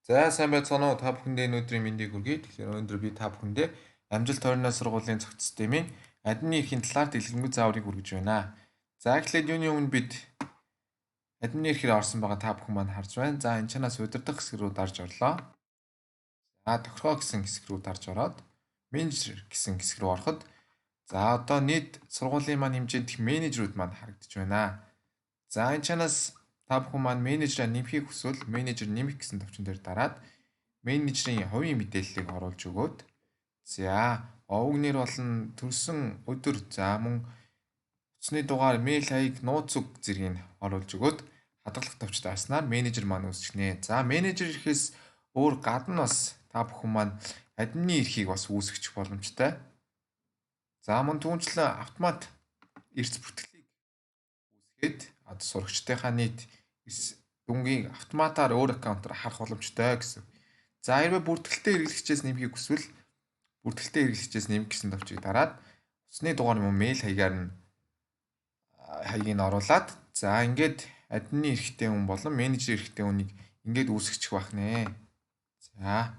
За, сайн байцгаана уу? Та бүхэндээ энэ өдрийн мэндийг хүргэе. Тэгэхээр өнөөдөр би та бүхэндээ Амжилт 28 сургуулийн цогц системийн админы эрхийн талаар дэлгэрэнгүй зааврыг хүргэж байна. За, эхлээд юуны өмнө бид админы эрхээр орсон байгаа та бүхэн маань харж байна. За, энэ чанаас удирдах хэсэг рүү дарж орлоо. За, тохиргоо гэсэн хэсэг рүү дарж ороод менежер гэсэн хэсэг рүү ороход, за, одоо нийт сургуулийн маань хэмжээнд их менежерүүд маань харагдаж байна. За, энэ чанаас та бүхэн маань менежераа нэмэхийг хүсвэл менежер нэмэх гэсэн товчон дээр дараад менежерийн хувийн мэдээллийг оруулж өгөөд, за, овог нэр болон төрсөн өдөр, за, мөн утасны дугаар, мэйл хаяг, нууц үг зэргийг оруулж өгөөд хадгалах товч дарснаар менежер маань үүсгэнэ. За, менежер эрхээс өөр гадна бас та бүхэн маань админы эрхийг бас үүсгэх боломжтой. За, мөн түүнчлэн автомат эрс бүртгэлийг үүсгээд одоо сурагчдынхаа нийт дүнгийн автоматар өөр аккаунтаар харах боломжтой гэсэн. За, хэрвээ бүртгэлтэй хэрэглэгчээс нэмэхийг хүсвэл бүртгэлтэй хэрэглэгчээс нэмэх гэсэн товчийг дараад утасны дугаар юм уу мэйл хаягаар нь хаягийг нь оруулаад, за, ингээд админы эрхтэй хүн болон менежер эрхтэй хүнийг ингээд үүсгэчих байх нэ. За.